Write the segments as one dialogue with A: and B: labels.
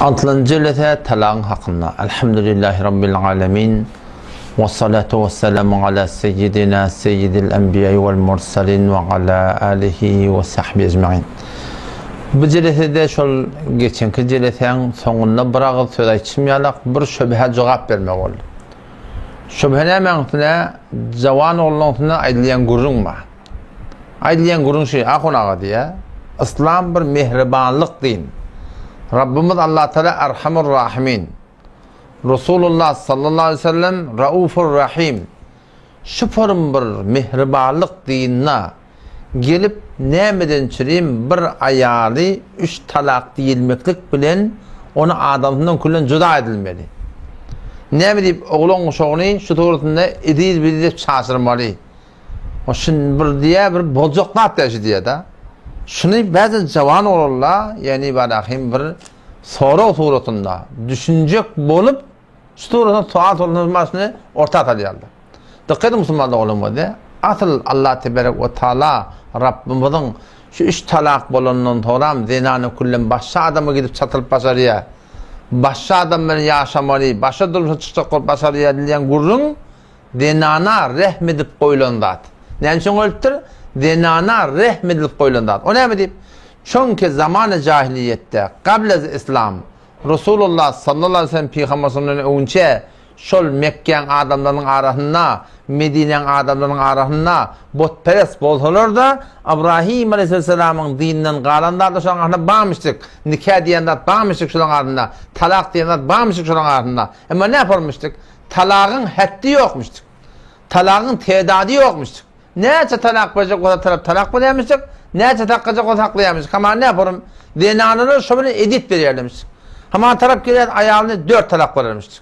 A: Altynjy jelese talagyň hakynda. Elhamdülillahi Rabbil alemin. Ve salatu ve selamu ala seyyidina seyyidil enbiýai vel mursalin ve ala alihi ve sahbihi ecmain. Bu jelesede şol geçenki jelesäň soňunda bir agyz söz aýtşym ýalak bir şöbhä jogap bermek boldy. Şöbhe nämäň üstüne? Jawan oglunyň üstüne aýdylýan gürrüň bar. Aýdylýan gürrüň şeý, ahun aga diýýär, Yslam bir mehribanlyk din. Rabbymyz Allatagala Erhamur Rahimin. Resulullah sallallahu aleýhi we sellem Raufur Rahim. Şu form bir mehribanlyk dinine gelip nämeden çürim bir aýaly üç talak diýilmeklik bilen ony adamsyndan küllen juda edilmeli. Näme diýip oglan guşagyny şu suratynda eziz-biziz edip çaşyrmaly. O şun bir diýä bir boljak zat däl şu diýä-de. Şuny bäzi jawan oglanlar, ýagny barahym bir sorag suratynda düşünjek bolup, şu suratynda sual suratynda başyny orta salýarlar. Dykgat ediň musulman doganlarym bolsa, asyl Allah teberek we taala Rabbymyzyň şu üç talak bolandan soram zenany küllem başga adama gidip çatylyp başarýar. Başga adam bilen ýaşamaly, başga durmuşa çykjak bolup başarýar diýen gürrüň Zenana rehm edip goýlan zat. Näme üçin goýlupdyr? Zenana rehm edilip goýlan zat. O näme diýip? Çünki zamany jahiliýetde, gablez islam, Resulullah sallallahu aleyhi ve sellem pygambersimizden öňçe şol Mekgäň adamlarynyň arasynda, Medinäň adamlarynyň arasynda butperest bolsalar-da, Ybrahim aleyhisselamyň dininden galan zatlar şolaryň arasynda barmyşdyk. Nika diýen zat barmyşdyk şolaryň arasynda. Talak diýen zat barmyşdyk şolaryň arasynda. Emma näme bolmuşdyk? Talagyň hetdi ýokmuşdyk. Talagyň tedady ýokmuşdyk. Näçe talak berjek bolsa tarap talak berýärmişdik, näçe saklajak bolsa saklaýarmyşdyk. Hamana näme borum? Zenanalar şo bilen edip berýärlermişdik. Hamana tarap gelýär aýalyny dört talak berermişdik.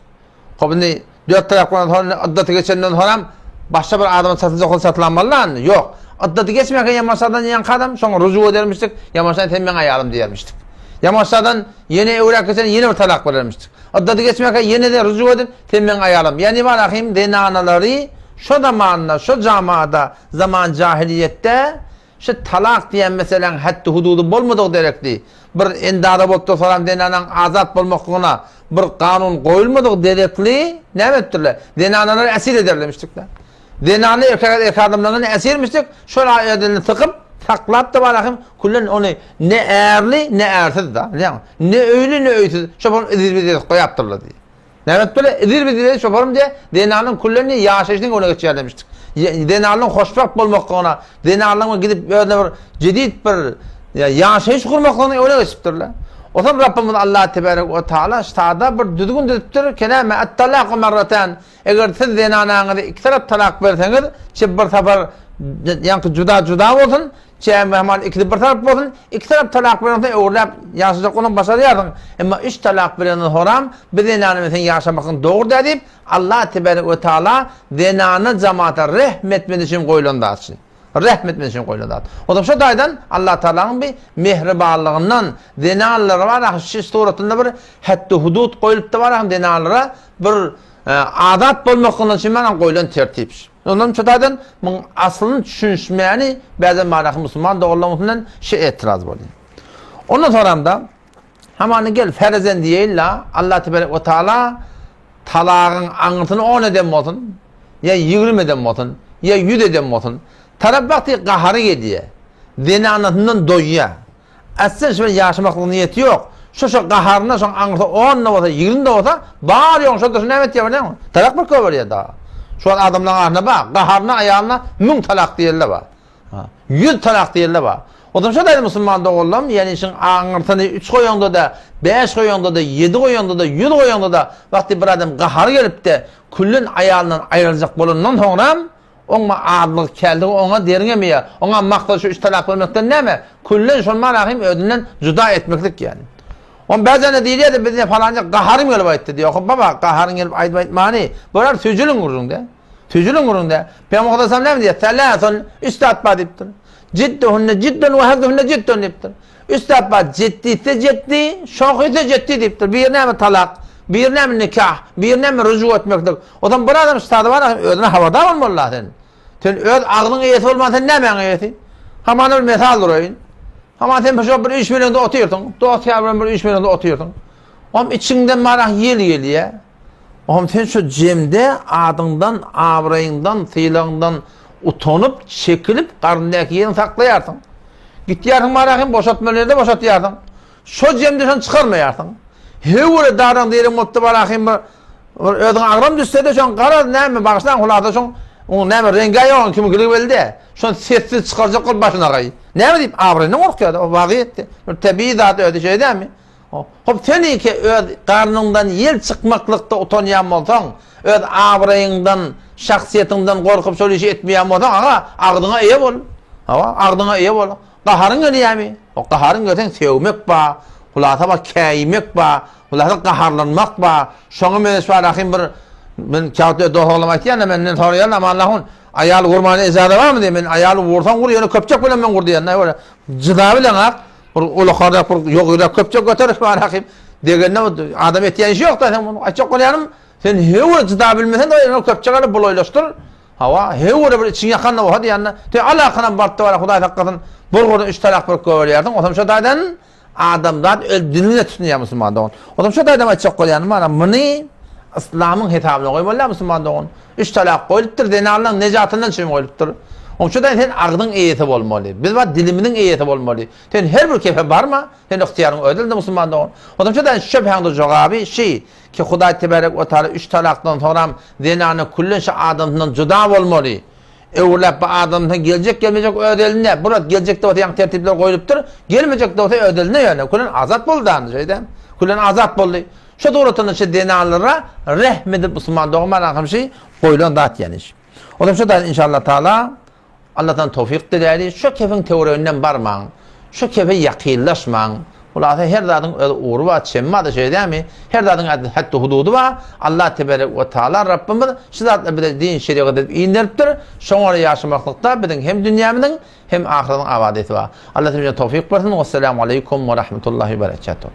A: Hop indi dört talak bolan soň yddaty geçenden soňam başga bir adama satyljak bolsa satylanmaly indi. Ýok. Yddaty geçmäkä ýamaşadan ýaňky adam şoňa rujuk edermişdik. Ýamaşadan sen meň aýalym diýermişdik. Ýamaşadan ýene öwräk geçen ýene bir talak berermişdik. Yddady geçmäkä ýene-de rujuk edip, Sen meň aýalym. Ýagny Ibrahim zenanalary şo zamanda, şo jamada, zaman jahiliýetde şu talak diýen meseläň hetdi-hududy bolmadygy derekli, bir endaza bolup dursalam zenanaň azat bolmaklygyna bir kanun goýulmadygy derekli näme edipdirler? Zenanalary esir ederlemişdikler. Zenany erkek erkek adamlardan esirmişdik, şol özüni sykyp, saklap-da Ibrahim küllen ony ne ärli, ne ärsiz da, bilýäňmi? Ne öýli, ne öýsüz, şoparym yzyr-bizir edip goýapdyrlar diýýär. Näme etip bile? Yzyr-bizir edip şoparym diýýär, zenanyň küllen diýýär, ýaşaýşynyň öňüne geçýär demişdik. Zenanyň hoşbagt bolmaklygyna, zenanlygyň gidip özüne bir jedid bir ýaşaýyş gurmaklygyna öňüne geçipdirler. Otam Rabbimiz Allah tebarek we taala sada bir düzgün düzüpdir, Kenäme at-talaku marratan. Eger siz zenanaňyzy iki tarap talak berseňiz, çi bir sapar ýaňky juda-juda bolsun, Çäm Rahman ikisi bir tarap bolsun, iki tarap talak berensoň öwrüläp ýaşajak bolsaň başarýarsyň. Emma üç talak berenden soram bir zenany bilen seň ýaşamakyň dogry däl diýip, Allah tebarek we taala zenana jamata rehm etmesi üçin goýlan zat şu. Rehm etmesi üçin goýlan zat. Onsoň şo taýdan Allah Taalanyň bir mehribanlygyndan zenanlara bar ahy şu suratynda bir hetdi-hudud goýlupdy bar ahy zenanlara bir azat bolmaklygyna üçin bar goýlan tertip şu. Ondan şu taýdan muň aslyny düşünişmäni bäzem manaky musulman doganlaryň üstünden şu etiraz bolýar. Ondan soramda hamany gel ferezen diýeýin-la Allah tebarek we taala talagyň aňyrsyny 10 eden bolsun, ýa 20 eden bolsun, ýa 100 eden bolsun. Tarap wagty gahary gelýär. Zenanasyndan doýýar. Ätsen şu bilen ýaşamaklyk niýeti ýok. Şu şu gaharyna şoň aňyrsy on-da bolsa, ýigrimi-de bolsa, bar ýoguny şo durşuna näme etýär bilýäňmi? Talak bir köberýär dagy. Şu wagt adamlaryň arasynda bar. Gaharyna aýalyna müň talak diýeli-de bar. Ýüz talak diýeli-de bar. Onsoň şo daýy musulman doganlarym, ýagny şuň aňyrsyny üç goýaňda-da, bäş goýaňda-da, ýedi goýaňda-da, ýüz goýaňda-da, wagty bir adam gahary gelip-de, küllen aýalyndan aýryljak bolandan soňram, Oňa azlygy käldigi oňa derňemeýär. Oňa maksat şu üç talak bermekden näme? Küllen şol marahym özünden juda etmeklik ýaly. On bäzende diýilýär-de bizde palanja gaharym gelip aýtdy diýýär. Hop baba, gaharyň gelip aýdyp aýtmany. Bular süjüliň gürrüňde. Süjüliň gürrüňde. Pygamber sallallahu näme diýýär? Salasun üç zat bar diýipdir. Jidduhunne jiddun we hazduhunne jiddun diýipdir. Üç zat bar. Jiddisi jiddi, şohysy jiddi diýipdir. Biri näme talak, biri näme nikah, biri näme rüju etmeklik. O zaman bir adam ştada bar, özüne habardar bolmaly sen. Sen öz agzyň eýesi bolman sen nämäň eýesi? Hamana bir mesal duraýyn. Hamana sen şu bir üç millionda otyrsyň. Dost ýar bilen bir üç millionda otyrsyň. Oňam içiňden marak ýel gelýär. Oňam sen şu jemde adyňdan, abraýyňdan, sylagyňdan utanyp, çekilip, garyndaky ýeliňi saklaýarsyň. Gitýärsiň marak hem boşatmaly ýerde boşatýarsyň. Şo jemde şony çykarmaýarsyň. Höwre daraň diýen bolupdy barahym bir bir özüňe agram düşse-de şoň garaz näme bagyşlaň hulasa şoň oň näme reňgi ýok kimiňkiligi belli-dä. Şony sessiz çykarjak bolup başyna gaý. Näme diýip abraýyndan gorkýar-da o wazyýetde. Bir tebigy zat özi şeý dämi? Hop seniki öz garnyňdan ýel çykmaklykda utanýan bolsaň, öz abraýyňdan, şahsyýetiňden gorkup şol işi etmeýän bolsaň, aga, agzyňa eýe bol. Hawa, agzyňa eýe bol. Gaharyň gelýärmi? O gaharyň gelseň sögmek ba, hulasa ba käýimek ba, hulasa gaharlanmak ba. Şoňa meňzeş bar ahym bir men käwagt öz dos-oglanam aýtýan-da menden soraýarlar Aman ahun aýal urmana ejaza barmy diýip men aýaly ursaň ur ýöne köpçek bilen men ur diýen-de böyle jyda bilen ak bir ulakarrak bir ýogyrak köpçek göter bar ahym degende adam etýän işi ýok-da sen aýtjak bolýanym sen höwür jyda bilmeseň-de ýöne köpçek alyp bulaýlaşdyr Hawa, höwür bir içiň ýakan-da bolsa diýende, te alakanam baryp-da bara Hudaý saklasyn, bir gurdan üç talak berip goýberýärsiň, osam şo taýdan adamzat öz dinine tutunýar musulman dogan. Osam şo taýdan aýtjak bolýanym bar, muny yslamyň hesabyna goýmaly musulman dogan. Üç talak goýlupdyr, zenanlaryň nejatyndan üçin goýlupdyr. Oň şo taýdan sen agzyň eýesi bolmaly. Biz bar dilimiziň eýesi bolmaly. Sen her bir kefe barma, sen ygtyýaryň öz elinde musulman dogan. Osam şo taýdan şübhäňde jogaby şi. Ki Hudaý tebarek we taala üç talakdan soňram zenany küllen şu adamsyndan juda bolmaly. Öwürläp bu adamsyna geljek gelmejek öz elinde. Burat geljekde bolsa ýaňky tertipler goýlupdyr. Gelmejekde bolsa öz elinde ýöne. Küllen azat boldy dany şeýdem. Küllen azat boldy. Şu suratynda şu zenanlara rehm edip musulman doganlar ahym şi goýlan zat ýani. Olam şu da inşallah taala Allahdan towfyk diläýli, şo kefiň töwereginden barmaň, şo kefe ýakynlaşmaň. Hulasa her zadyň öz ugry bar, çemi bar-da şeýle dälmi? Her zadyň hetdi-hududy bar. Allah teberek we taala Rabbymyz şu zatlary bize din, şerigat edip inderipdir. Şoňa görä ýaşamaklykda biziň hem dünýämiziň, hem ahyretiň abadysy bar. Allah hemmämize towfyk bersin. Wesselamu aleýkum we rahmetullahi we berekatuh.